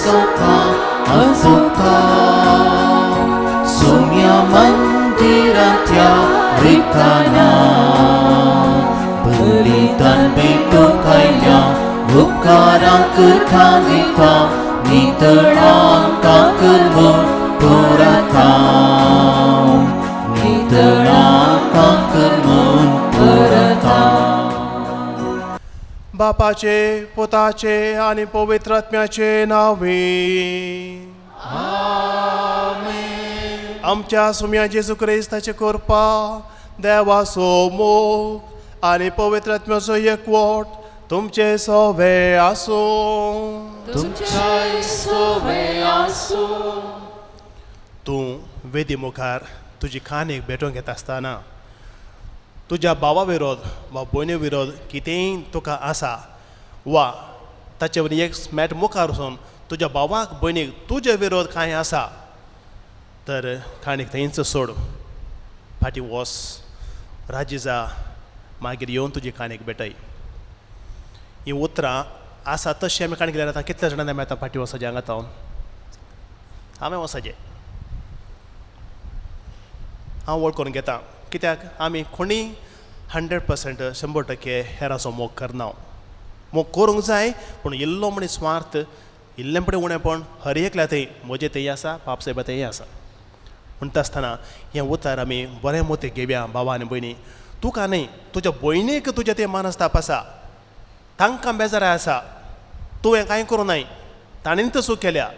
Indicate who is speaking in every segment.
Speaker 1: सोपा आसोता सोम्या मंदिरांतल्या वयताना बलिदान भेटो खायल्या उपकारांक खांदिता नितळांकाक म्हूण पुरता नितळांकाक म्हूण पुरता.
Speaker 2: बापाचे, पुताचे आनी पवित्र आत्म्याचे नांवे. आमच्या सुम्या जेजू क्रिस्ताचे कृपा, देवाचो मोग आनी पवित्र आत्म्याचो एकवट तुमचे सोवे आसूं.
Speaker 1: तुमच्याय सोवे आसूं.
Speaker 2: तूं वेदी मुखार तुजी खाणीक भेटोवंक घेता आसतना तुज्या भावा विरोध वा भयणी विरोध कितेंय तुका आसा वा ताचे वरी एक स्मॅट मुखार वचून तुज्या भावाक भयणीक तुजे विरोध कांय आसा तर खाणीक थंयच सोड, फाटीं वच, राजी जा, मागीर येवन तुजी खाणीक भेटय. हीं उतरां आसा तशीं आमी काणी केल्यार आतां कितल्या जाणांनी आमी आतां फाटीं वचपाचें हांगा तावन हांवें वचपाचें हांव वळखून घेता, कित्याक आमी कोणीय 100% 100% हेराचो मोग करना. मोग करूंक जाय, पूण इल्लो म्हणी स्वार्थ, इल्लें पळय उणेपण हर एकल्या थंय, म्हजें थंय आसा, पाप सायबा थंय आसा. म्हणटा आसतना हें उतर आमी बरें मोती घेवया. भावा आनी भयणी, तुका न्हय तुज्या भयणीक तुजें तें मनस्ताप आसा, तांकां बेजाराय आसा, तुवें कांय करूं नाय, ताणें तर चूक केल्या,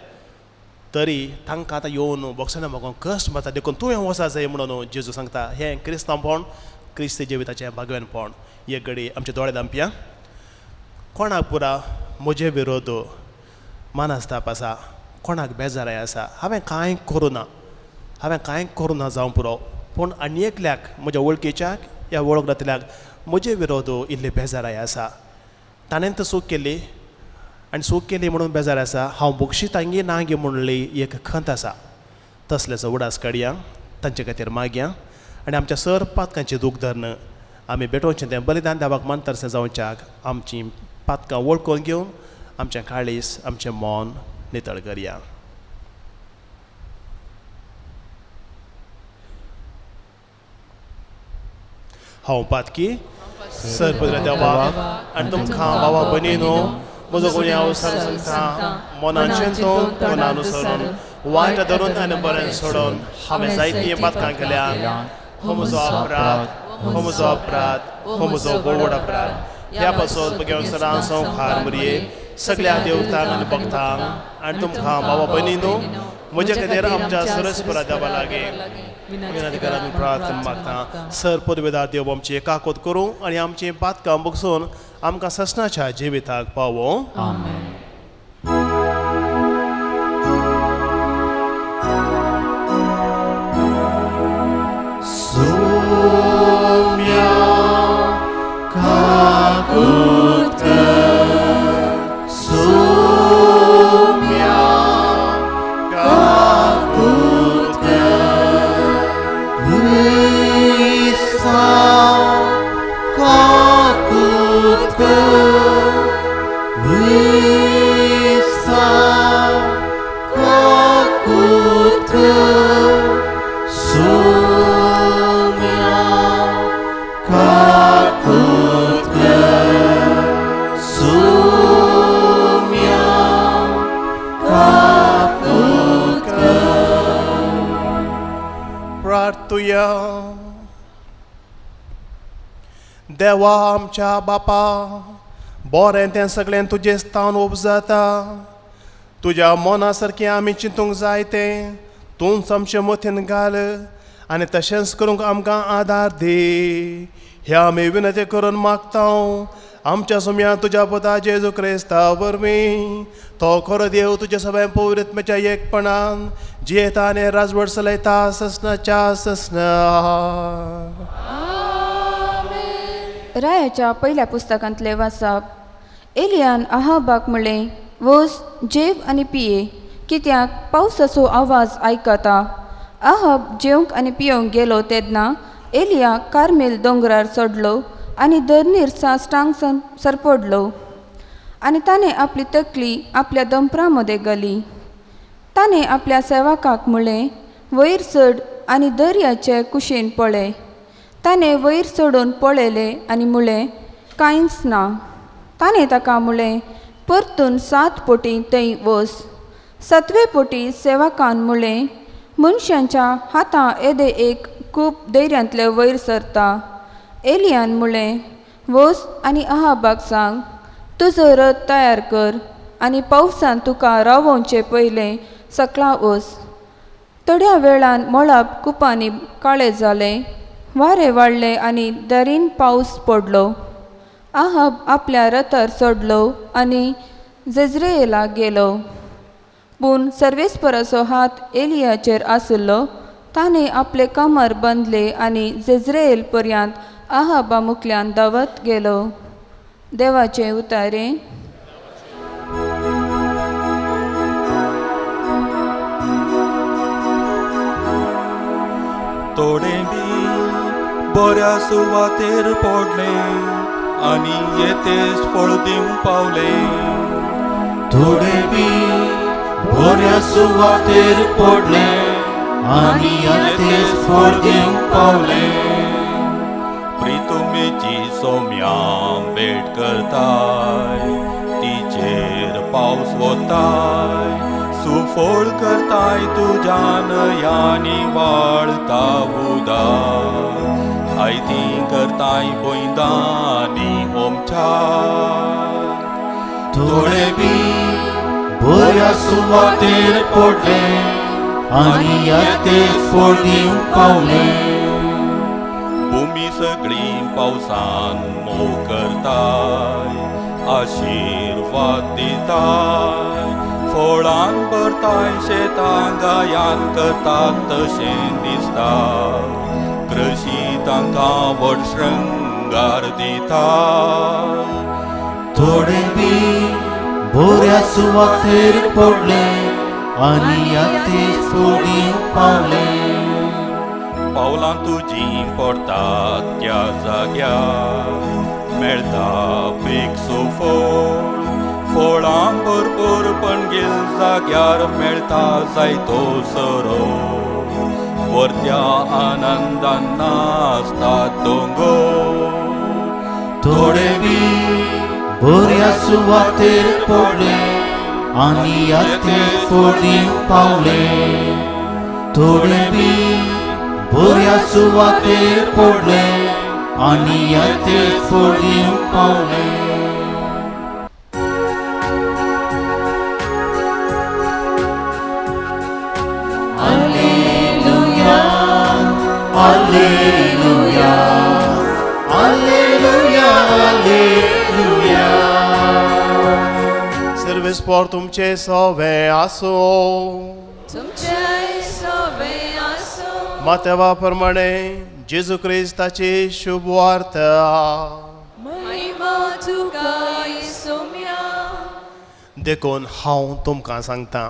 Speaker 2: तरी तांकां आतां येवन बोगसना मागून कश्ट मारता, देखून तुवें वचा जाय म्हणून जेजू सांगता. हें क्रिस्तांवपण, क्रिस्ती जिविताचें भागवेनपण. एक घडी आमचे दोळे धांपया. कोणाक पुरा म्हजे विरोध मनस्ताप आसा, कोणाक बेजाराय आसा, हांवें कांय करूं ना, हांवें कांय करूं ना जावं पुरो, पूण आनी एकल्याक म्हज्या वळखीच्याक या वळख नातल्याक म्हजे विरोध इल्ली बेजाराय आसा, ताणें तर चूक केली आनी चूक केली म्हणून बेजार आसा, हांव बक्षितांगी ना गे म्हणली एक खंत आसा, तसल्याचो उडास काडया, तांचे खातीर मागया आनी आमच्या सर पातकांची दूख धरून आमी भेटोवचें तें बलिदान देवाक मानतरसें जावच्याक आमचीं पातकां वळखून घेवन आमचें काळीस, आमचें मन नितळ करया. हांव पातकी सरपद्र देवाक आनी तुमकां बाबा भयणी न्हू म्हजो गुन्यांव हांव सांगता, मनान चिंतून मनान अनुसरून वायट धरून आनी बरें सोडून हांवें जायतीं पातकां केल्या. हो म्हजो अपराध, हो म्हजो अपराध, हो म्हजो व्हड अपराध. ह्या पासून म्हगे सदां संवसार मुरये सगळ्या देवतांक आनी भक्तांक आनी तुमकां बाबा भयणी न्हू म्हज्या खातीर आमच्या सरस्परा देवा लागीं विनंती करात प्रार्थना मागता. सर पदवेदार देव आमची एकाकोत करूं आनी आमची पातकां बगसून आमकां ससनाच्या जिविताक पावों.
Speaker 1: आमेन. सोम्या काकुत सोम्या काकुत क्रिस्ता काकुत क्रिस्ता काकुत सोम्या काकुत सोम्या काकुत.
Speaker 2: प्रार्थुया. देवा आमच्या बापा, बरें तें सगळें तुजें स्थान उपजाता, तुज्या मना सारकें आमी चिंतूंक जाय तें तूंच आमचे मतीन घाल आनी तशेंच करूंक आमकां आदार दी. ह्या आमी विनंती करून मागता आमच्या सुम्या तुज्या पुता जेजू क्रिस्ता वरवीं. तो खरो देव तुज्या सगळ्या पवित्रत्म्याच्या एकपणान जियेता आनी राजवट चलयता ससनाच्या ससना.
Speaker 3: रायाच्या पहिल्या पुस्तकांतले वाचप. एलियान आहाबाक म्हणलें, वच, जेव आनी पिये, कित्याक पावसाचो आवाज आयकता. आहाब जेवंक आनी पियोंक गेलो तेन्ना एलिया कार्मेल दोंगरार चडलो आनी धरणीर साश्टांग सरपडलो. आनी ताणें आपली तकली आपल्या दंपरा मदें घाली. ताणें आपल्या सेवकाक म्हळें, वयर चड आनी दर्याचे कुशीन पळय. ताणें वयर चडून पळयलें आनी म्हळें, कांयच ना. ताणें ताका म्हळें, परतून 7 पटी थंय वच. 7वे पटी सेवकान म्हळें, मनशांच्या हाता येदे एक खूब धैर्यांतले वयर सरता. एलियान म्हळें, वच आनी अहाबाक सांग, तुजो रथ तयार कर आनी पावसान तुका रावोवचे पयलें सकला वच. थोड्या वेळान मळब कुपांनी काळें जालें, वारें वाडलें आनी दरीन पावस पडलो. अहाब आपल्या रथार चडलो आनी जेज्रेयेलाक गेलो. पूण सर्वेस्पराचो हात एलियाचेर आशिल्लो. ताणें आपले कमर बांदले आनी जेज्रेयल पर्यंत अहाबा मुखल्यान धांवत गेलो. देवाचें उतारें.
Speaker 4: थोडे बी बऱ्या सुवातेर पडले आनी येतेच फळ दिवंक पावले.
Speaker 1: थोडे बी बऱ्या सुवातेर पडले आनी येतेच फळ दिवंक पावले.
Speaker 4: प्रितुमेची सोम्या भेट करताय, तिचेर पावस वताय, सुफळ करताय तुज्या न्हंयांनी वाळता उदक, आयती करताय बोंयदांनी ओमच्या.
Speaker 1: थोडे बी बऱ्या सुवातेर पडले आनी येतेच फळ दिवंक पावले.
Speaker 4: भुमी सगळी पावसान मोग करताय, आशिर्वाद दिताय, फळान भरताय, शेतां गायान करतात तशें दिसता, कृशी तांकां व्हड शृंगार दिता.
Speaker 1: थोडे बी बऱ्या सुवातेर पडले आनी येतेच फळ दिवंक पावले.
Speaker 4: पावलां तुजीं पडटात त्या जाग्यार मेळटा पीक सुफळ, फळां भरपूर पणगेल जाग्यार मेळटा जायतो सरो, वरत्या आनंदान नाचतात दोंगर.
Speaker 1: थोडे बी बऱ्या सुवातेर पडले आनी येतेच फळ दिवंक पावले. थोडे बी बऱ्या सुवातेर पडले आनी येतेच फळ दिवंक पावले. Alleluia, alleluia, alleluia, alleluia.
Speaker 2: सर्वेस्पोर तुमचे सवे आसो.
Speaker 5: तुमचे सवे आसूं.
Speaker 2: मातेवा प्रमाणे जेजू क्रिस्ताची शुभ वार्ता.
Speaker 5: महिमा तुका सोम्या.
Speaker 2: देखून हांव तुमकां सांगता,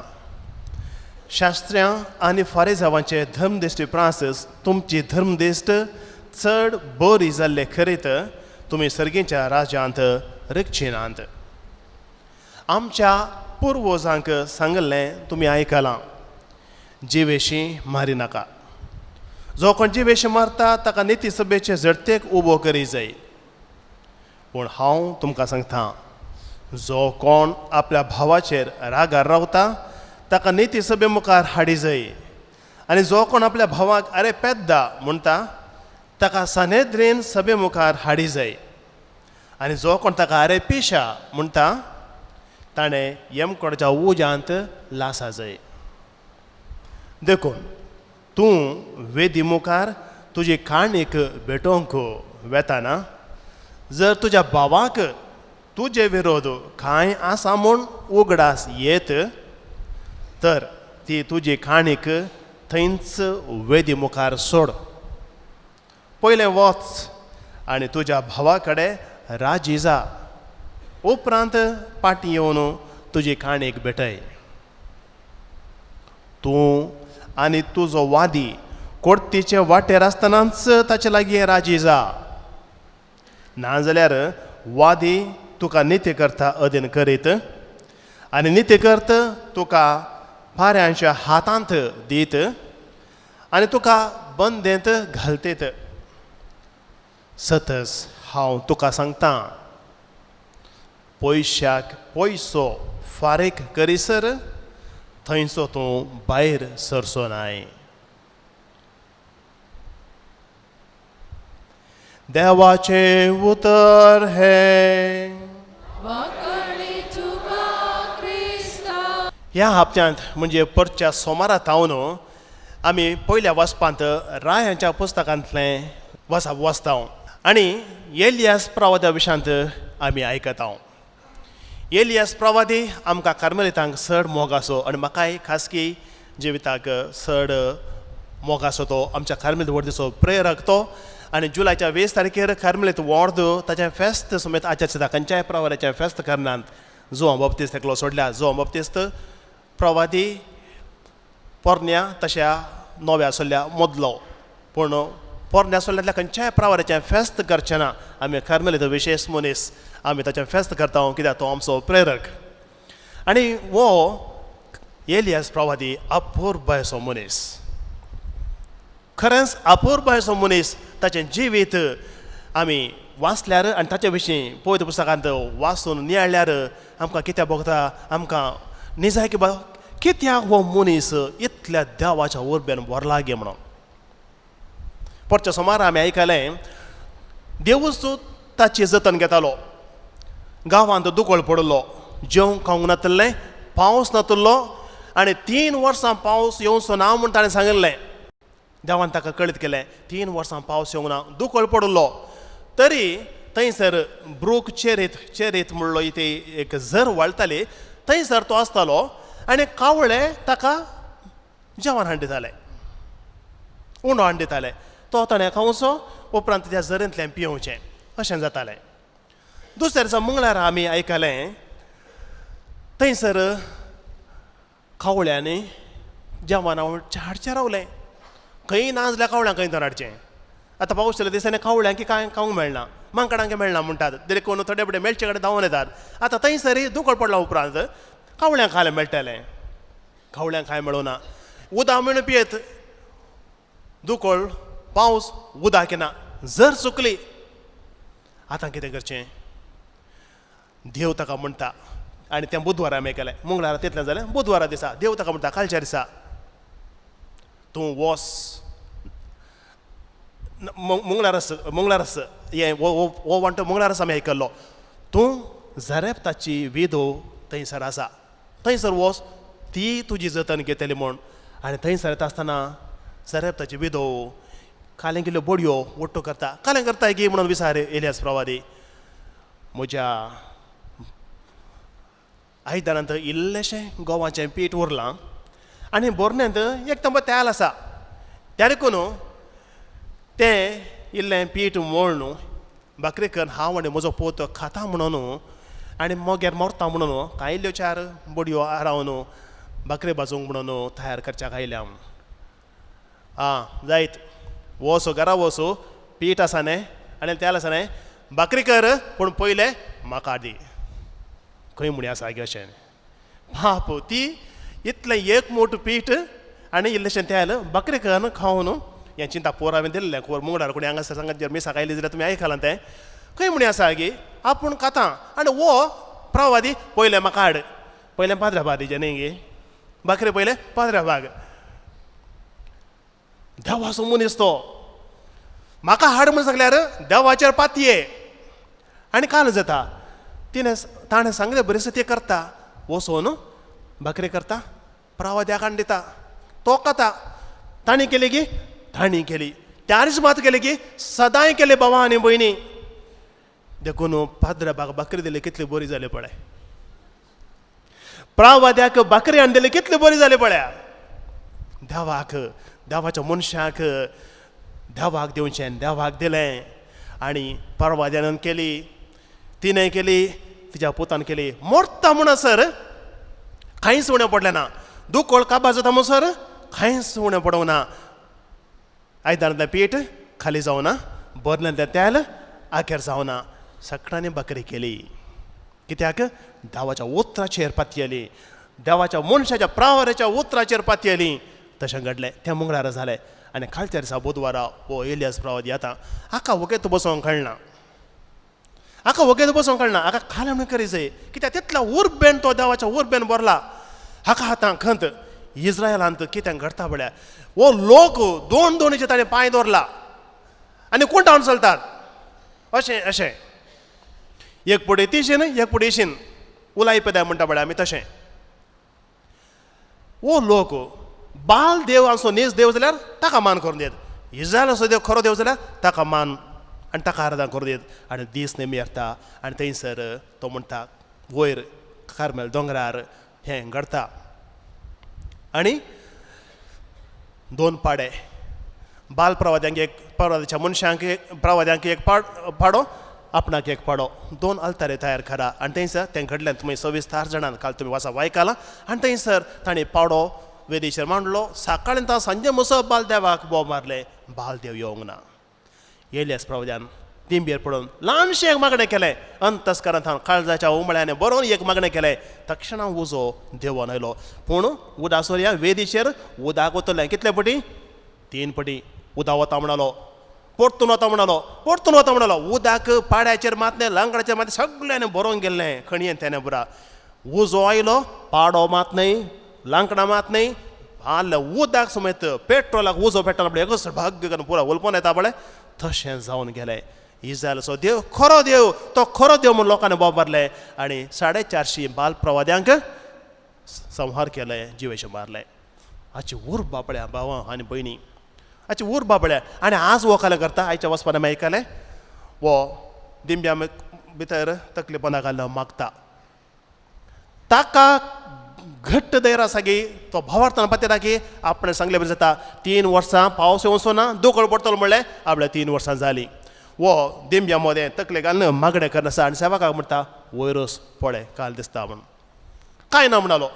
Speaker 2: शास्त्र्यां आनी फारीजावांचे धर्मदिश्टी प्रासस तुमची धर्मदिश्ट चड बरी जाल्ले खरीत तुमी सर्गीच्या राज्यांत रिगची नात. आमच्या पुर्वजांक सांगिल्लें तुमी आयकलां, जिवेशी मारी नाका. जो कोण जिवेशी मारता ताका निती सभेचे झडतेक उबो करी जाय. पूण हांव तुमकां सांगता, जो कोण आपल्या भावाचेर रागार रावता ताका निती सभे मुखार हाडी जाय, आनी जो कोण आपल्या भावाक अरे पेद्दा म्हणटा ताका सानेद्रेन सभे मुखार हाडी जाय, आनी जो कोण ताका अरे पिशा म्हणटा ताणें यमकोडच्या उज्यांत लासा जाय. देखून तूं वेदी मुखार तुजी काणीक भेटोवंक वेताना जर तुज्या भावाक तुजे विरोध कांय आसा म्हूण उगडास येत तर ती तुजी काणीक थंयच वेदी मुखार सोड. पयलें वच आनी तुज्या भावा कडेन राजी जा, उपरांत पाटी येवन तुजी काणीक भेटय. तूं आनी तुजो वादी कोर्तीचे वाटेर आसतनाच ताचे लागीं राजी जा, नाजाल्यार वादी तुका निती करता अधीन करीत आनी निती करत तुका पाऱ्यांच्या हातांत दीत आनी तुका बंदेंत घालतीत. सतस हांव तुका सांगता, पयशाक पयसो फारीक करीसर थंयचो तूं भायर सरचो नाय. देवाचें उतर हें. ह्या हप्त्यांत म्हणजे परच्या सोमारा थावन आमी पयल्या वाचपांत रायांच्या पुस्तकांतलें वाचप वाचता आनी एलियास प्रवाद्या विशयांत आमी आयकता. एलियास प्रवादी आमकां कार्मेलितांक चड मोग आसो आनी म्हाकाय खासगी जिविताक चड मोग आसो. तो आमच्या कार्मेलीत वर्दीचो प्रेरक तो आनी जुलायच्या 20 तारखेर कार्मेलीत वॉर्द ताचें फेस्त समेत आचरता. खंयच्याय प्रवादाचें फेस्त करनात. जुवां बाप्तीस्त एकलो सोडल्या. जुवां बाप्तीस्त प्रवादी पोरण्या तशा नव्या सोल्ल्या मदलो, पूण पोरण्या सोल्ल्यांतल्या खंयच्याय प्रवादाचें फेस्त करचें ना. आमी कार्मेलीत विशेश मनीस आमी ताचें फेस्त करता कित्याक तो आमचो प्रेरक. आनी हो एलियास प्रवादी अपुरबायचो मनीस, खरेंच अपुरबायचो मनीस. ताचें जिवीत आमी वाचल्यार आनी ताचे विशीं पवित्र पुस्तकांत वाचून नियाळ्ळ्यार आमकां कित्याक भोगता, आमकां निजाय की कित्याक हो मनीस इतल्या देवाच्या उर्बेन भरला गे म्हणून. परच्या सोमार आमी आयकलें देवूच ताची जतन घेतालो. गांवांत दुकळ पडिल्लो, जेवंक खावंक नातिल्लें, पावस नातिल्लो आनी 3 वर्सां पावस येवचो ना म्हूण ताणें सांगिल्लें. देवान ताका कळीत केलें 3 वर्सां पावस येवंक ना, दुकळ पडिल्लो. तरी थंयसर ब्रूक चेरीत चेरीत म्हणलो ती एक झर व्हाळटाली, थंयसर तो आसतालो आनी कावळे ताका जेवण हाडिताले, उंडो हाडिताले. तो ताणें खावचो, उपरांत त्या झरेंतल्यान पियोवचें, अशें जातालें. दुसऱ्या दिसा मंगळारा आमी आयकलें थंयसर कावळ्यांनी जेवण हाडचें रावलें. खंय ना जाल्यार कावळ्यांक खंय तर हाडचें. आतां पावस जाल्या दिसांनी कावळ्यांक कांय खावंक मेळना, मांकडांक मेळना म्हणटात, देखून थोडे फुडें मेळचे कडेन धांवून येतात. आतां थंयसर दुकळ पडला उपरांत कावळ्यांक खायला मेळटलें, कावळ्यांक कांय मेळना. उदक मेळून पियेत, दुकळ पावस उदक येना, जर चुकली. आतां कितें करचें? देव ताका म्हणटा आनी तें बुधवारा आमी केलें, मंगळारा तितलें जालें. बुधवारा दिसा देव ताका म्हणटा, कालच्या दिसा तूं वोस मंगळारस मंगळारस हें हो वांटो मंगळारस आमी आयकल्लो. तूं झरेपताची विधो थंयसर आसा, थंयसर वोस, ती तुजी जतन घेतली म्हूण. आनी थंयसर येता आसतना झरेपताची विधो कालें केल्ल्यो बडयो ओट्टो करता, कालें करताय की म्हणून विचार एलियास प्रवादी, म्हज्या आयदनांत इल्लेशें गोवाचें पीठ उरलां आनी बोरण्यांत एक तंबो तेल आसा, त्या देखून तें इल्लें पीठ मोळ्ळ न्हू भाकरी करून हांव आनी म्हजो पोत खाता म्हणून आनी मगेर मरता म्हणून कांय इल्ल्यो 4 बडयो आरावन भाकरी भाजूंक म्हणून तयार करच्याक आयल्या. आं जायत वचो घरा वचो, पीठ आसा न्ही आनी तेल आसा न्ही, भाकरी कर, पूण पयलें म्हाका दी. खंय म्हणी आसा गे अशें? बाप ती इतलें एक मोट पीठ आनी इल्लेशें तेल भाकरी करून खावन हें चिंता पोर हांवें दिल्लें कोर मुंगडार कोणी हांगासर सांगात जर मिसाक आयली जाल्यार तुमी आयकलां तें. खंय म्हणी आसा गे आपूण खाता आनी हो प्रवादी पयलें म्हाका हाड, पयलें पाद्रा भाग दिचें न्ही गे, भाकरी पयलें पाद्रा भाग. देवाचो मनीस तो, म्हाका हाड म्हूण सांगल्यार देवाचेर पातये आनी काल जाता. तिणें ताणें सांगलें बरें तें करता, वचून भाकरी करता, प्रवाद्याक हाडून दिता, तो खाता. तांणी केली की तांणी केली, त्याच मात केली की सदांय केले बाबा आनी भयणी. देखून पाद्रा बाग भाकरी दिली कितली बरी जाली पळय, प्रावाद्याक भाकरी हाडून दिली कितली बरी जाली पळया. देवाक, देवाच्या मनशाक देवाक दिवचें, देवाक दिलें आनी परवाद्यान केली, तिणें केली, तिच्या पुतान केली. मोरता म्हणसर कांयच उणें पडलें ना, दुकळ काबार जाता म्हणसर कांयच उणें पडूंक ना. आयदनांतलें पीठ खाली जावना, बरल्यांतलें तेल आखेर जावना, सगळ्यांनी भाकरी केली. कित्याक देवाच्या उतराचेर पातयेली, देवाच्या मनशाच्या प्रावराच्या उतराचेर पातयेली. तशें घडलें तें मंगळारा जालें आनी कालच्या दिसा बुधवारा हो एलियास प्रवादी येता. हाका वगेत बसोंक कळना, हाका वगेत बसोंक कळना, हाका खालें करी जाय कित्याक तितल्या उर्बेन तो देवाच्या उर्बेन भरला. हाका आतां खंत इस्रायलांत कितें घडटा पळया, हो लोक दोन दोनीचे ताणें पांय दवरला आनी कुंटावन चलतात अशें अशें, एक पुढे तिशीन एक पुढे इशीन उलाय पेदाय म्हणटा पळय आमी तशें. हो लोक बाल देव आसो नीज देव जाल्यार ताका मान करून दियत, इस्रायलाचो देव खरो देव जाल्यार ताका मान आनी ताका आराधना करून दियत. आनी दीस नेमी येता आनी थंयसर तो म्हणटा वयर कार्मेल दोंगरार हें घडता आनी दोन पाडे बाल प्रवाद्यांक एक प्रवाद्याच्या मनशांक एक प्रवाद्यांक एक पाडो, आपणाक एक पाडो, दोन अल्तारे तयार करा. आनी थंयसर तें घडलें तुमी सविस्तार जाणां काल तुमी वाचा वायकाला. आनी थंयसर तांणी पाडो वेदीचेर मांडलो. सकाळीं तां सांजे मुसो बाल देवाक बोव मारले, बाल देव येवंक ना. एलियास प्रवाद्यान तिंबेर पडून ल्हानशें एक मागणें केलें, अंतस्करांत काळजाच्या उमळ्याने बरोवन एक मागणें केलें. तक्षणा उजो देवोन आयलो, पूण उदासोर ह्या वेदीचेर उदक वतलें कितले पटी, 3 पटी उदक वता म्हणालो, परतून वता म्हणालो, परतून वता म्हणालो. उदक पाड्याचेर मातलें, लांकडाचेर मातलें, सगळ्यांनी बरोवन गेल्लें खणयेन तेणें पुरा. उजो आयलो, पाडो मात न्हय, लांकडां मात न्हय, आल्लें उदक समेत पेट्रोलाक उजो पेट्रोल पळय एकच भाग्य करून पुरा उलपोन येता पळय तशें जावन गेलें. इस्रायलाचो देव खरो देव, तो खरो देव म्हूण लोकांनी बोब मारलें आनी 450 बाल प्रवाद्यांक संहार केलें, जिवेशें मारलें. हाची उर्बा पळया भावां आनी भयणी, हाची उर्बा पळया. आनी आज हो कालें करता, आयच्या वचपान आमी आयकलें हो दिंब्या भितर तकली पोंदा घालून मागता. ताका घट्ट धैर्य आसा की तो भावार्थान पत्यता की आपणें सांगलें बरें जाता. 3 वर्सां पावस येवचो ना, दुकळ पडटलो म्हणलें, आपल्या 3 वर्सां जालीं. वो दिंब्या मदें तकले घालून मागणें करना आनी सेवकाक म्हणटा वयरच पळय काल दिसता म्हूण. कांय ना म्हणालो.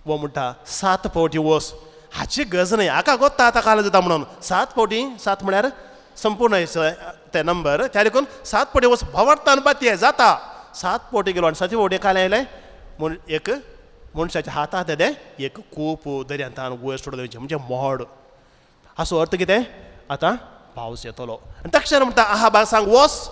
Speaker 2: वो म्हणटा 7 फावटी वस, हाची गरज न्हय, हाका गोत्ता आतां काल जाता म्हणून. 7 फावटी, 7 म्हळ्यार संपूर्ण ते नंबर, त्या देखून 7 फावटी वस, भावार्थान पातये जाता. 7 फावटी गेलो आनी 7 फावटी काल आयलें म्हूण एक मनशाच्या हातांत येदें एक कूप दर्यांत वयर सोडून दिवचें म्हणजे मोड. हाचो अर्थ कितें, आतां पावस येतलो. आनी तक्षण म्हणटा आहा बा सांग वस,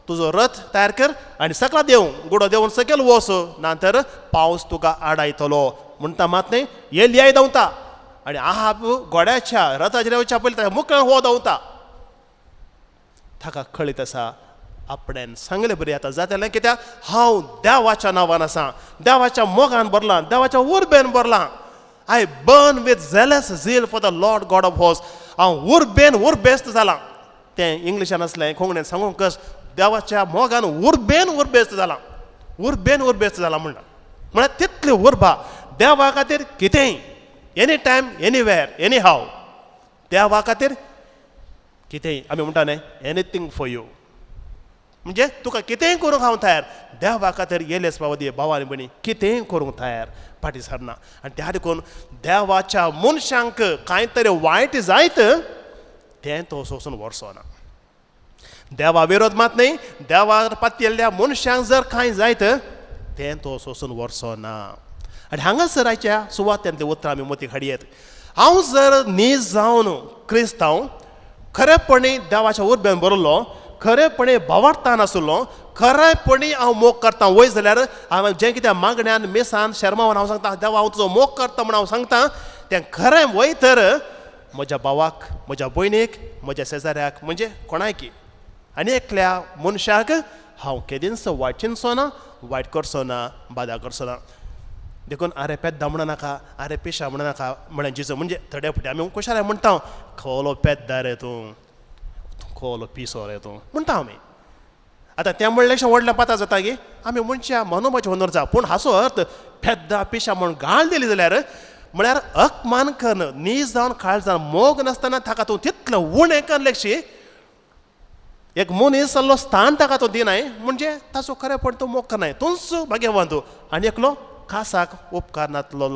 Speaker 2: तुजो रथ तयार कर आनी सकला देव गुडो देवन सकयल वस, ना तर पावस तुका आडायतलो म्हणटा. मात न्हय एलियाय धांवता आनी आहा गोड्याच्या रथाचेर येवच्या पयलीं ताच्या मुखार हो धांवता. ताका कळीत आसा आपणें सांगलें बरें आतां जातलें, कित्याक हांव देवाच्या नांवान आसा, देवाच्या मोगान भरलां, देवाच्या उर्बेन भरलां. I burn with zealous zeal for the Lord God of host. हांव उर्बेन उर्बेस्त जालां. तें इंग्लिशान आसलें, कोंकणीन सांगूंक कस, देवाच्या मोगान उर्बेन उर्बेस्त जालां, उर्बेन उर्बेस्त जालां म्हणटा. म्हळ्यार तितली उर्बा देवा खातीर कितेंय, any time, anywhere, any how, देवा खातीर कितेंय. आमी म्हणटा न्हय एनीथींग फॉर you, म्हणजे तुका कितेंय करूंक हांव तयार. देवा खातीर येलेस बाबा भाव आनी भयणी कितेंय करूंक तयार, फाटीं सरना. आनी त्या देखून देवाच्या मनशांक कांय तरी वायट जायत तें तो सोसून वर्सो ना. देवा विरोध मात न्हय, देवार पातयेल्ल्या मनशांक जर कांय जायत तें तो सोसून वर्सो ना. आनी हांगासर आयच्या सुवातेन तें उतरां आमी मतीक हाडयेत. हांव जर नीज जावन क्रिस्तांव खरेपणी देवाच्या उर्बेन बरयलो, खरेपणी भावार्थान आसलो, खरेपणी हांव मोग करता वय जाल्यार हांव जें कितें मागण्यान मिसान शर्मावन हांव सांगता देवा हांव तुजो मोग करता म्हूण हांव सांगता तें खरें वय तर म्हज्या भावाक, म्हज्या भयणीक, म्हज्या शेजाऱ्याक, म्हणजे कोणायकी आनी एकल्या मनशाक हांव केदींच वायट चिंतचो ना, वायट करचो ना, बादा करचो ना. देखून आरे पेद्दा म्हणू नाका, आरे पिशा म्हणू नाका म्हळें जिजो. म्हणजे थोडे फावटी आमी खुशालाय म्हणटा खोलो पेद्दा रे तूं, खोलो पिसो रे तूं म्हणटा आमी. आतां तें म्हणलें व्हडलें पाता जाता की आमी मनशां मनोबाचें होनर जा, पूण हाचो अर्थ पेद्दा पिशा म्हूण गाळ दिली जाल्यार म्हळ्यार अपमान कन्न नीज जावन काळजान मोग नासतना ताका तूं तितलो उणें कन्न लेगशी एक मनीस जाल्लो स्थान ताका तो दिनाय, म्हणजे ताचो खरेपण तो मोग करनाय, तूंच भाग्यवान तूं आनी एकलो खासाक उपकारनातलो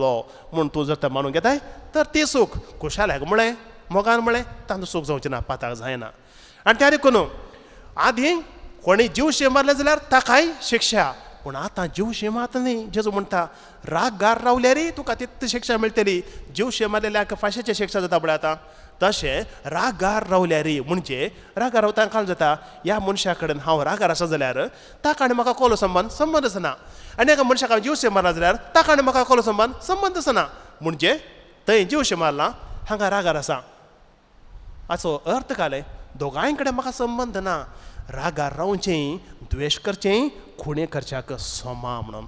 Speaker 2: म्हूण तूं जर तें मानून घेताय तर ती सूख खुशालाक म्हळें मोगान म्हळें तांचो सूख जावचें ना, पाताक जायना. आनी त्या देखून आदीं कोणी जीवशे मारले जाल्यार ताकाय शिक्षा, पूण आतां जीवशे मात न्ही. जेजू म्हणटा रागार रावल्यार तुका तितली शिक्षा मेळटली, जीवशे मारलेल्याक फांशीची शिक्षा जाता पळय आतां. तशें रागार रावल्यार म्हणजे रागार रावता काल जाता, ह्या मनशा कडेन हांव रागार आसा जाल्यार ताका आनी म्हाका कोलो संबंद संबंद आसना, आनी एका मनशाक हांव जीवशे मारला जाल्यार ताका आनी म्हाका कोलो संबंद संबंद आसना. म्हणजे थंय जीवशे मारला, हांगा रागार आसा. हाचो अर्थ काले दोगांय कडेन म्हाका संबंद ना. रागार रावचें, द्वेश करचें, खुणे करच्याक समा म्हणून.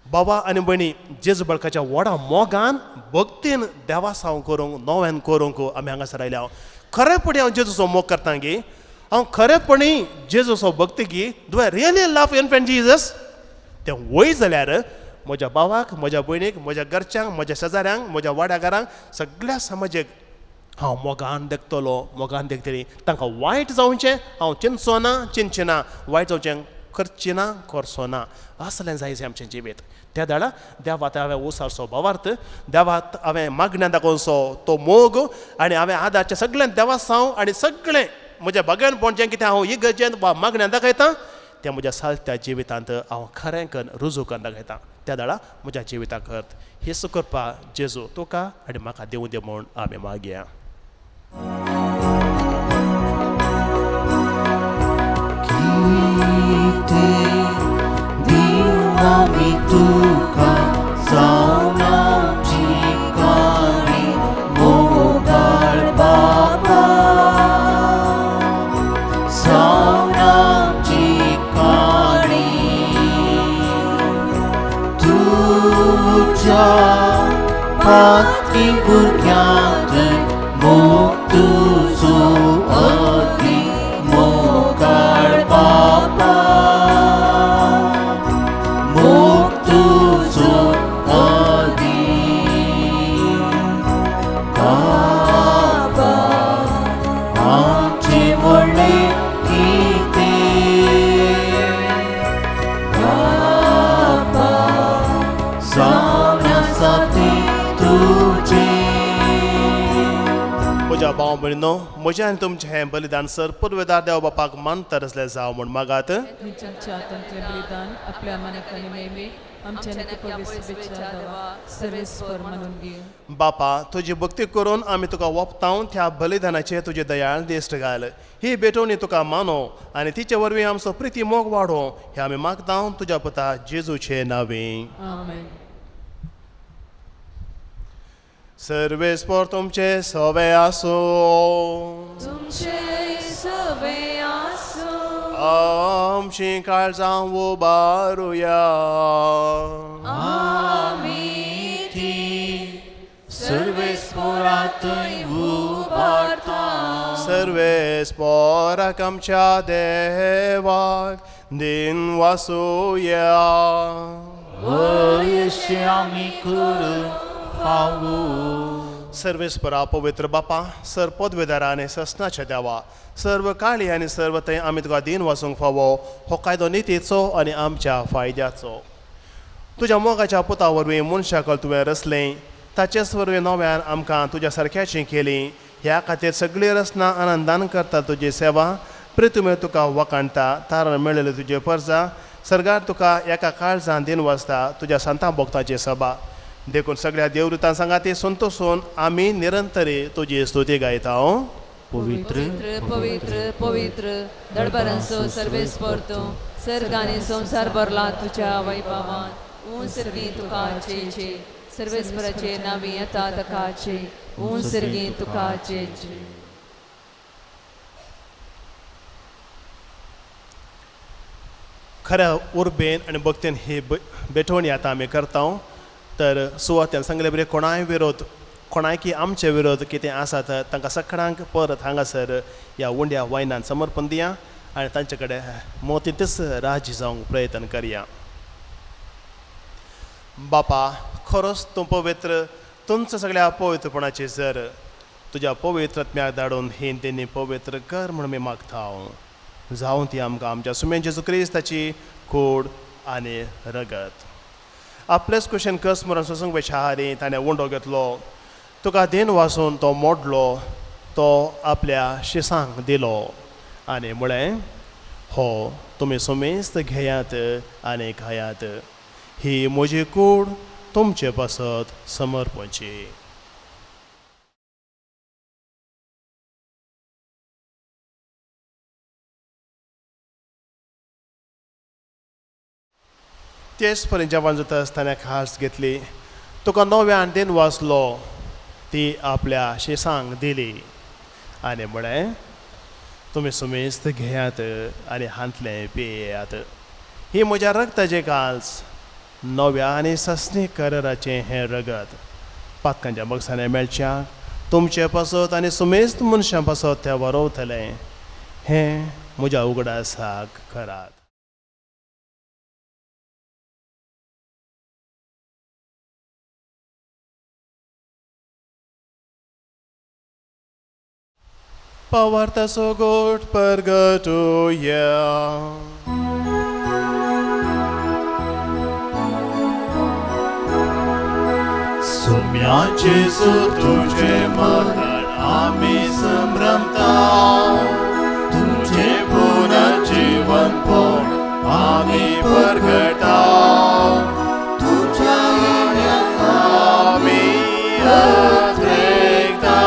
Speaker 2: बाबा आनी भयणी, जेजू बळकाच्या व्हडा मोगान भक्तीन देवासांव करूंक नव्यान करूंक आमी हांगासर आयल्या. खरेपणी हांव जेजूचो मोग करता गी, हांव खरेपणी जेजूचो भक्ती गी, do I really love infant Jesus? तें वय जाल्यार म्हज्या भावाक, म्हज्या भयणीक, म्हज्या घरच्यांक, म्हज्या शेजाऱ्यांक, म्हज्या वाड्याघरांक, सगळ्या समाजेक हांव मोगान देखतलो, मोगान देखतली. तांकां वायट जावचें हांव चिंतचो ना, चिंतचें ना, वायट जावचें करचें ना, करचो ना. असलें जाय जाय आमचें जिवीत. त्या दाडा देवात हांवें उसारचो भावार्थ, देवात हांवें मागण्या दाखोवचो तो मोग, आनी हांवें आदारचें सगळें देवासांव आनी सगळें म्हज्या भगेनपण जें कितें हांव इगर्जेंत वा मागण्या दाखयतां तें म्हज्या सालत्या जिवितांत हांव खरें करून रुजू करून दाखयतां. त्या दाडा म्हज्या जिविताक अर्थ हें करपा जेजू तुका आनी म्हाका दिवं दी म्हूण आमी मागया.
Speaker 1: आमी तुका जावनाची काणी मोगाळ बाबा, जावनाची काणी तुज्या पाती भुरग्यांत मोग तुजो अती मोगाळ बाबा, मोग तुजो अदी बाबा. आमचे म्हणले कितें बाबा, जावन आसा तें तुजें.
Speaker 2: म्हज्या भाव भयणीनो, म्हजें आनी तुमचें हें बलिदान सर पुर्वेदार देव बापाक मानता आसलें जावं म्हूण मागात.
Speaker 5: तुमच्या हातांतलें बलिदान आपल्या मनाक आनी नेहमी आमच्या देवा सर्वेस्पर मानून घे.
Speaker 2: बापा, तुजी भक्ती करून आमी तुका वपताव त्या बलिदानाचेर तुजे दयाळ दिश्ट घाल. ही भेटवणी तुका मानो आनी तिचे वरवीं आमचो प्रिती मोग वाडो, हे आमी मागता तुज्या पुता जेजूचे नांवे.
Speaker 5: आमेन.
Speaker 2: सर्वेस्पर तुमचे सवे आसूं.
Speaker 5: तुमचे सवे आसूं.
Speaker 2: आमची काळजां उबारुया.
Speaker 5: आमी
Speaker 1: ती सर्वेस्परातय उबारता.
Speaker 2: सर्वेस्पराक आमच्या देवाक दिन वासुया.
Speaker 1: वयशे आमी करून फावो.
Speaker 2: सर्वेस्परा पवित्र बापा, सर पदवेदारा आनी ससनाच्या देवा, सर्व काळी आनी सर्व थंय आमी तुका दिन वासूंक फावो हो कायदो नितीचो आनी आमच्या फायद्याचो. तुज्या मोगाच्या पुता वरवीं मनशाक तुवें रचलें, ताचेच वरवीं नव्यान आमकां तुज्या सारक्याची केली. ह्या खातीर सगळी रचना आनंदान करता तुजी सेवा, प्रितुमे तुका वखाणटा, तारण मेळिल्ले तुजे परजा सर्गार तुका एका काळजान दिन वाचता तुज्या सांतां भक्ताची सभा. देखून सगळ्या देवदूतां सांगाती संतोसून आमी निरंतरी तुजी स्तुती गायता.
Speaker 1: पवित्र
Speaker 5: पवित्र पवित्र दडबारांचो सर्वेस्पर तूं, सर्ग आनी संवसार भरला तुज्या वैभवान. ऊं सर्गी तुका चे चे, सर्वेस्पराचे नावी येता ताका चे, ऊं सर्गी तुका चे चे.
Speaker 2: खऱ्या उर्बेन आनी भक्तीन ही भेटवणी आतां आमी करता. तर सुवातेन सांगले बरें कोणाय विरोध, कोणायकी आमचे विरोध कितें आसा तर तांकां सगळ्यांक परत हांगासर ह्या उंड्या वायनान समर्पण दिया आनी तांचे कडेन मोतींतच राजी जावंक प्रयत्न करया. बापा, खरोच तूं पवित्र, तुमच्या सगळ्या पवित्रपणाची जर तुज्या पवित्रत्म्याक धाडून ही तेणी पवित्र कर म्हूण आमी मागता. जावं ती आमकां आमच्या सुमेन जेजू क्रिस्ताची कूड आनी रगत. आपलेच कुशेन कस मरण सोसूंक वेच्या ताणें उंडो घेतलो, तुका देन वासून तो मोडलो, तो आपल्या शिसांक दिलो आनी म्हळें, हो तुमी समेस्त घेयात आनी खायात. ही म्हजी कूड तुमचे पासत समर्पणची. तेच पर्यंत जेवण जाता आसतना खास घेतली, तुका नव्यान दिन वाचलो, ती आपल्या शिसांक दिली आनी म्हळें, तुमी समेस्त घेयात आनी हांतलें पियेयात. ही म्हज्या रगताचें काल्स, नव्या आनी सस्नी कराराचें हें रगत पातकांच्या बक्षांनी मेळच्या तुमचे पासत आनी समेस्त मनशां पासत तें वरोवतलें. हें म्हज्या उगडासाक करात. पवार्थाचो गोट परगटुया.
Speaker 1: सुम्या जेजू तुझे मरण आमी संभ्रमता, तुझे पुनर्जीवनपण आमी परगटा, तुझ्या येण्याक आमी अत्रेकता,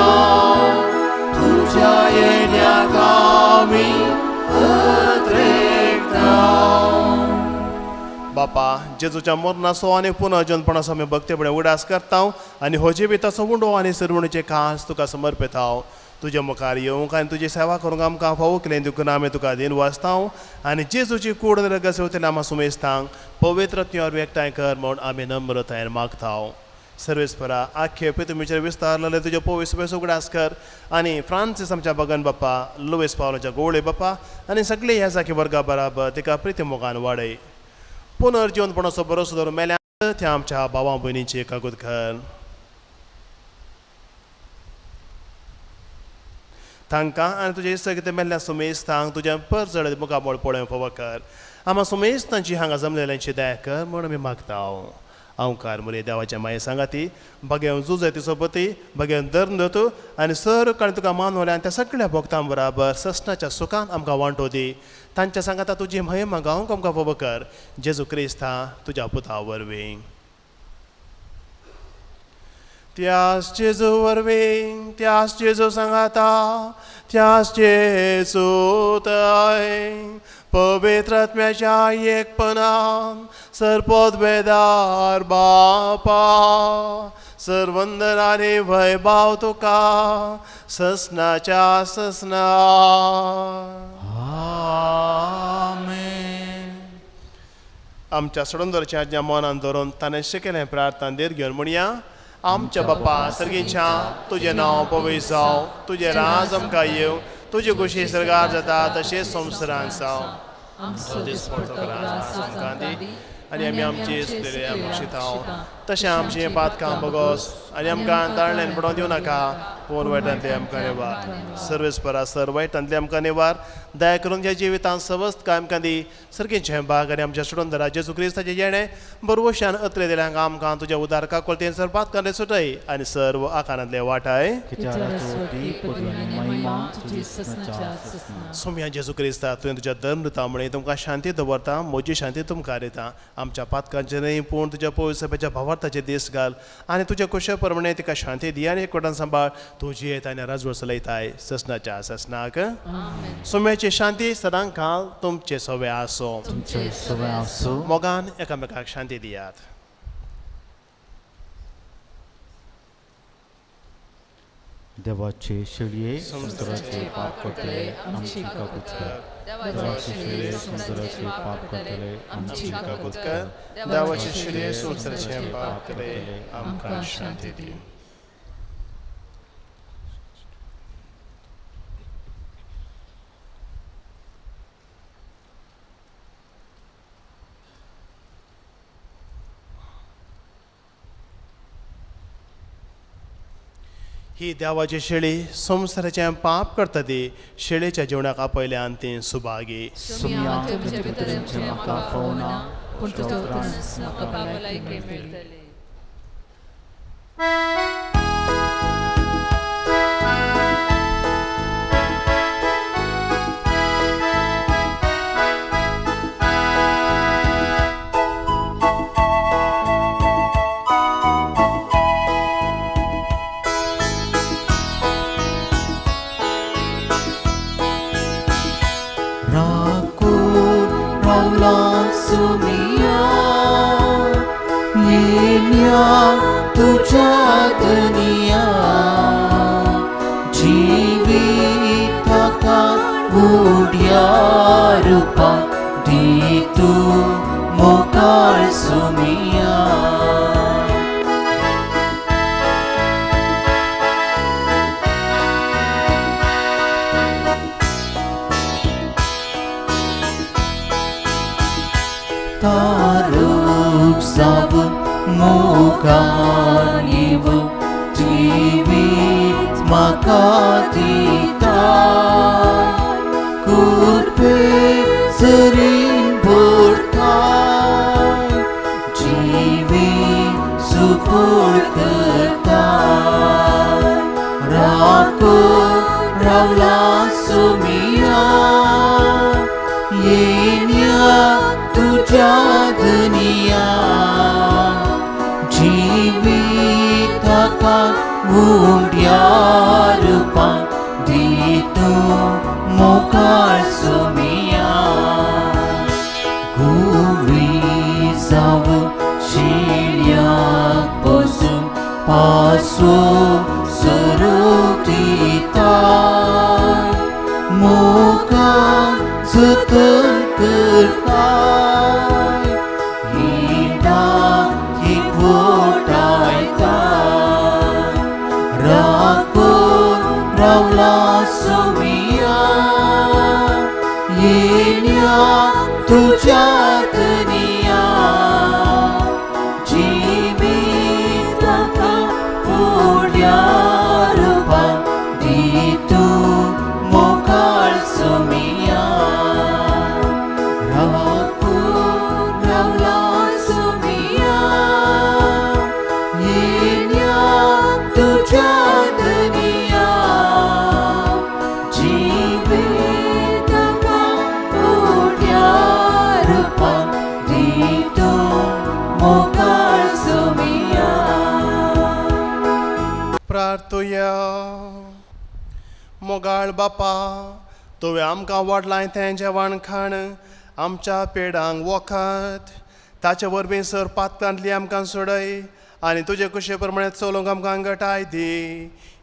Speaker 1: तुझ्या येण्याक आमी अत्रेकता.
Speaker 2: बापा, जेजूच्या मरणाचो आनी पुनर्जनपणाचो आमी भक्तीपणे उगडास करता आनी हो जिविताचो उंडो आनी सरवणीचे कास तुका समर्पिता. तुज्या मुखार येवंक आनी तुजी सेवा करूंक आमकां फावो केलें देखून आमी तुका दिन वाचता आनी जेजूची कूड रगत सेवतल्या आमकां सुमेस्तांक पवित्र आत्म्यावर एकठांय कर म्हूण आमी नम्रतायेन मागता. सर्वेस्परा, आख्खे पितुमीचेर विस्तारलेले तुजे पवित्र उगडास कर आनी फ्रांसीस आमच्या बगन बाप्पा, लुईस पावलाच्या गोवळे बाप्पा आनी सगळे ह्या जाकी वर्गा बराबर तिका प्रिती मोगान वाडय. पुनर्जीवनपणाचो भरोसो धरून मेल्या त्या आमच्या भावा भयणीची कागूत कर. तांकां आनी तुजे सगळे मेल्ल्या सुमेस्तांक तुज्या परजळ मुखामळ पळोवंक फावो कर. आमा सुमेस्तांची हांगा जमलेल्यांची दया कर म्हूण आमी मागता. अंकार मुरे देवाच्या माये सांगाती बगेवन जुजती सोबती बगेवन धर्म दतू आनी सर काळ तुका मानवल्या आनी त्या सगळ्या भक्तां बराबर ससनाच्या सुखान आमकां वांटो दी. तांच्या सांगाता तुजी महिमा गावंक आमकां फावो कर. जेजू क्रिस्ता तुज्या पुता वरवीं. त्यास जेजू वरवीं, त्यास जेजू सांगाता, त्यास जेजू तय पवित्र आत्म्याच्या एकपणान सर्पोद्वेदार बापा, सर्वंदन आनी वैभाव तुका ससनाच्या ससना.
Speaker 1: आमेन.
Speaker 2: आमच्या सडंदरच्या आज्ञा मनान धरून ताणें शिकयलें प्रार्थना धीर घेवन म्हणया. आमच्या बापा सर्गीच्या, तुजें नांव पवित्र जावं, तुजें राज आमकां येवं, तुजी खुशी सर्गार जाता तशेंच संवसारांत जावं.
Speaker 5: आमचो
Speaker 2: दिसपडतो
Speaker 5: दिसपडतो
Speaker 2: ग्रास
Speaker 5: ग्रास
Speaker 2: आमकां दी
Speaker 5: आमकां दी
Speaker 2: आनी आमी आमची चुकलेली आमकां शिताव, तशें आमचें पातकां बोगोस आनी आमकां ताळण्यान पडोवंक दिवं नाका, पूण वायटांतले आमकां निवार. सर्वेस्परा सर वायटांतले आमकां निवार. दया करून ज्या जिवितांत सवस्त काय आमकां दी. सर्गीचें भाग आनी आमच्या सोडून जेजू क्रिस्ताचें येणें बरवशान अतले दिल्यांक आमकां तुज्या उदार काकोलतेन सर पातकांतले सुटय आनी सर्व आकारांतले वाटाय. सोम्या जेजू क्रिस्ता, तुवें तुज्या धर्म दिता म्हणे तुमकां शांती दवरता, म्हजी शांती तुमकां दिता. आमच्या पातकांचे न्हय पूण तुज्या पवित्र भावार्थाचे दीस घाल आनी तुज्या कुशे प्रमाणे तिका शांती दी आनी एकवटान सांबाळ. तुजी येत आनी राजवट चलयताय ससनाच्या ससनाक. सोम्याची शांती सदां काल तुमचे सवे आसो. मोगान एकामेकाक शांती दियात.
Speaker 1: देवाचे शेळये संवसाराचे पाप करतले आमची काकूत कर. देवाचे शेळये संवसाराचे पाप करतले आमची काकूत कर.
Speaker 2: देवाचे शेळये संवसाराचे पाप करतले आमकां शांती दी. ही देवाची शेळी संवसाराचें पाप करता ती शेळीच्या जेवणाक आपयल्यान ती सुभागी.
Speaker 6: येण्या तुज्या धनया जिविताका उड्या रुपा दी तूं मोगाळ सुमिया. तारूक जाव मोगान येव जिवीत म्हाका दिता कुरपे जरीन भरताय जिवीत सुफळ करताय राखो रावला सुमिया येण्या तुज्या धनया जिविताका उड्या रुपा दी तूं मोगाळ सुमिया. गुवी जाव शिळ्याक बसून पासो सरू दिता मोगान जतन करताय हिंडाक एकवटायता राखून रावला सुमिया येण्या तुज्या धनया जिविताका उड्या रुपा दी तूं मोगाळ सुमिया राखून रावला सुमिया येण्या तुज्या धनया जिविताका उड्या रुपा दी तूं मोगाळ सुमिया.
Speaker 2: प्रार्थुया. मोगाळ बापा, तुवें आमकां वाडलां तें जेवण खाण आमच्या पेडांक वखद ताचे वरवीं सर पातकांतली आमकां सोडय आनी तुजे कुशे प्रमाणे चलोवंक आमकां गटाय दी.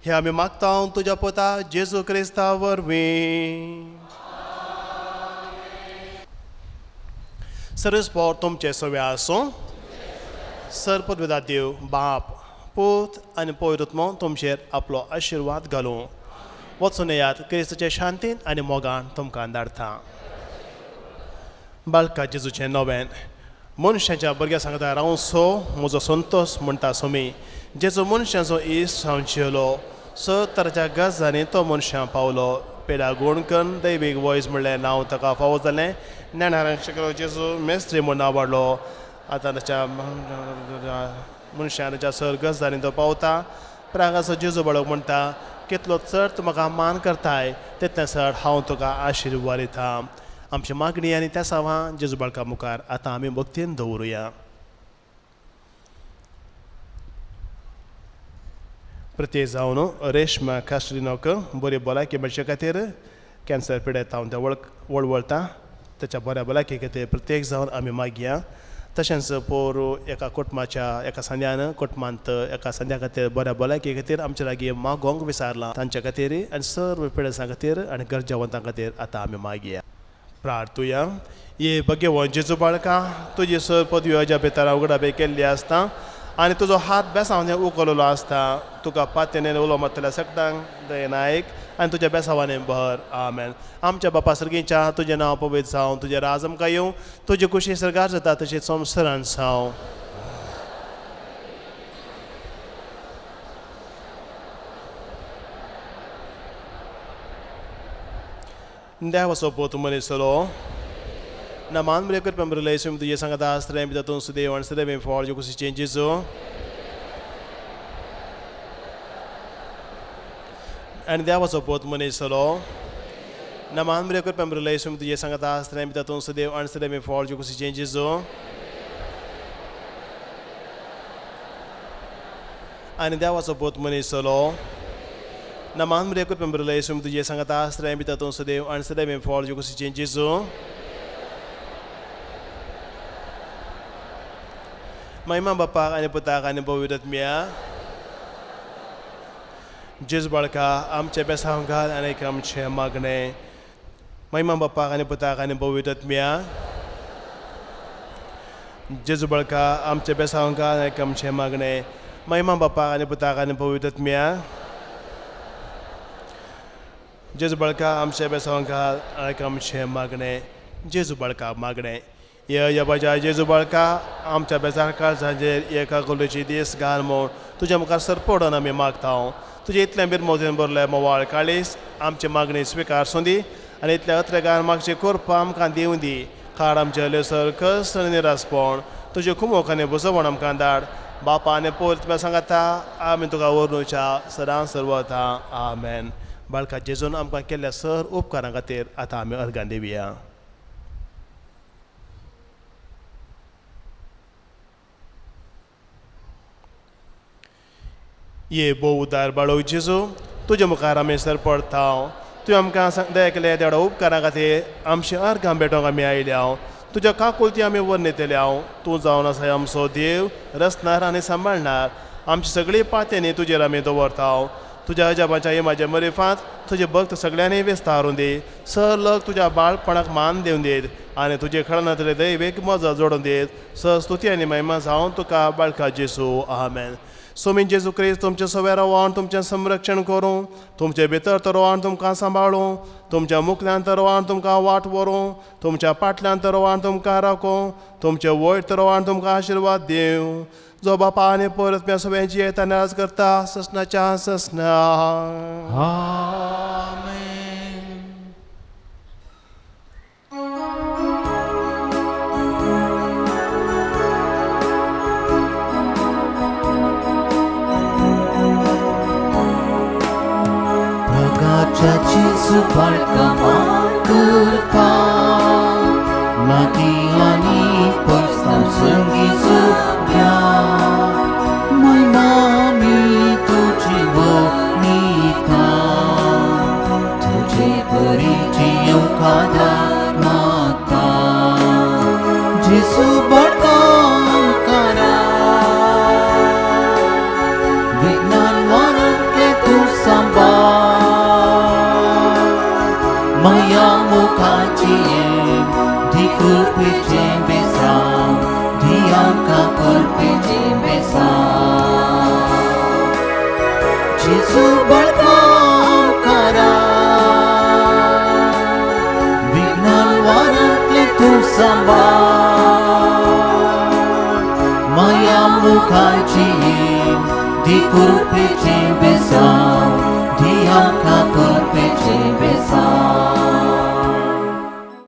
Speaker 2: हे आमी मागता तुज्या पुता जेजू क्रिस्ता वरवीं. सर्वेस्पर तुमचें सगळें आसूं. सर पदवेदा देव बाप पूत आनी पवित्र आत्मो तुमचेर आपलो आशिर्वाद घालूं. वचून येयात क्रिस्ताचे शांतीन आनी मोगान तुमकां धाडटा. बालका जेजूचें नवें मनशाच्या भुरग्यां सांगता रावूं सो म्हजो संतोश म्हणटा सोमी जेजू मनशाचो इश्ट हांव जेवलो स तराच्या गजांनी तो मनशां पावलो पेडा गुण कन्न दैवीक वॉयस म्हणलें नांव ताका फावो जालें. ज्ञानारान शिकलो जेजू मेस्त्री म्हूण नांव वाडलो. आतां ताच्या मनशान ताच्या सर गजांनी तो पावता. प्रांगाचो जेजू बाळक म्हणटा कितलो चड तूं म्हाका मान करताय तितलें चड हांव तुका आशिर्वाद दिता. आमची मागणी आनी त्या सावां जेजू बाळका मुखार आतां आमी भक्तीन दवरुया. प्रत्येक जावन रेशमा कास्ट्रिनोक बरी भलायकी मेळचे खातीर कॅन्सर पिडेत हांव तें वळवळटा ताच्या बऱ्या भलायकी खातीर प्रत्येक जावन आमी मागया. तशेंच पोरू एका कुटुंबाच्या एका संद्यान कुटुंबांत एका संद्या खातीर बऱ्या भलायकी खातीर आमच्या लागीं मागोंक विचारलां तांच्या खातीर आनी सर्व पिडेस्तां खातीर आनी गरजेवंतां खातीर आतां आमी मागया. प्रार्थुया. ये भगेवन जेजू बाळका तुजी सर पदवी अज्या भितर उगडाबे केल्ली आसता आनी तुजो हात बेसांव उखललो आसता. तुका पात्याने उलो मारतल्या सगळ्यांक दयेन आयक आनी तुज्या बेसांवांनी भर. आमेन. आमच्या बापा सर्गीच्या तुजें नांव पवित्र जावं, तुजें राज आमकां येवं, तुजी कुशी सर्गार जाता तशी संवसारान जावं. देवाचो पूत मनीस ना मान बरे करपा मरे तुजे सांगता आसतलें तातूंत सुदेव आनी सदैव फॉर जो कुशीचें जेजू आनी देवाचो पूत मनीस ना मान बरे करपा मरे तुजे सांगता आसतलें तातूंत सुदेव आनी सदैव फॉर जो कुशीचें जेजू आनी देवाचो पूत मनीस ना मान बरे करपा मरे तुजे सांगता आसतलें तातूंत सुदेव आनी सदैव फॉर जो कुशीचें जेजू. महिमा बापाक आनी पुताक आनी पवित्र आत्म्या. जेजू बाळका आमचे बेसांव घाल आनी आमचें मागणें. महिमा बापाक आनी पुताक आनी पवित्र आत्म्या. जेजू बाळका आमचे बेसांव घाल आनी आमचें मागणें. महिमा बापाक आनी पुताक आनी पवित्र आत्म्या. जेजू बाळका आमचे बेसांव घाल आनी आमचें मागणें. जेजू बाळका मागणें. ये बाजा जेजू बाळका आमच्या बेजार काळजाचेर एका गोलूची दीस घाल म्हूण तुज्या मुखार सरपडून आमी मागता. तुजें इतलें बिरमोजेन भरलें मोवाळ काळीस आमची मागणी स्विकार सोंदी आनी इतल्या अत्रेगान मागची करपा आमकां दिवं दी. काड आमचे सर कस आनी निरासपण तुजें खुमोक आनी बुजवण आमकां धाड. बापा आनी पोर तुमी सांगता आमी तुका व्हरुच्या सदां सर्वता. आमेन. बाळका जेजून आमकां केल्ल्या सर उपकारां खातीर आतां आमी अर्गां दिवया. ये भोव उदार बाळो जेजू तुजे मुखार आमी सर पडता. तुवें आमकां दया केल्या देडा उपकारां खातीर आमची अर्गां भेटोवंक आमी आयल्या. तुज्या काकुलती आमी वर्णितल्या. तूं जावन आसा आमचो देव रचणार आनी सांबाळणार. आमची सगळीं पात्यांनी तुजेर आमी दवरता. तुज्या अजाबाच्या येमाच्या मरिफांत तुजे भक्त सगळ्यांनी विस्तारून दी. सर तुज्या बाळपणाक मान दिवन दीत आनी तुजे खळनांतले दैवीक मजा जोडून दीत. स स्तुती आनी महिमा जावन तुका बाळका जेसू. आमेन. सोमी जेजू क्रिस्त तुमचें सवें रावन तुमचें संरक्षण करूं, तुमचे भितर तर रावन तुमकां सांबाळूं, तुमच्या मुखल्यान तर रावन तुमकां वाट व्हरूं, तुमच्या पाटल्यान तर रावन तुमकां राखूं, तुमचे वयर तर रावन तुमकां आशिर्वाद दिवं. जो बापा आनी परत सगळें जियेता नाराज करता ससनाच्या ससना.
Speaker 1: आमेन.
Speaker 6: प्रकाशाची सुबाळका मान करता लागीं आनी पयस संगी सुया महिमा मी तुजी वनिता तुजे परीची येवकादार माता जेजू बाळका करा विज्ञान मरतले तूं सांबाळ माया मुखाची दी कृपेचें बेसांव दी आमकां कृपेचें बेसांव जेजू बाळका करा विज्ञान वारांतले तूं सांबाळ माया मुखाची दी कृपेचें बेसांव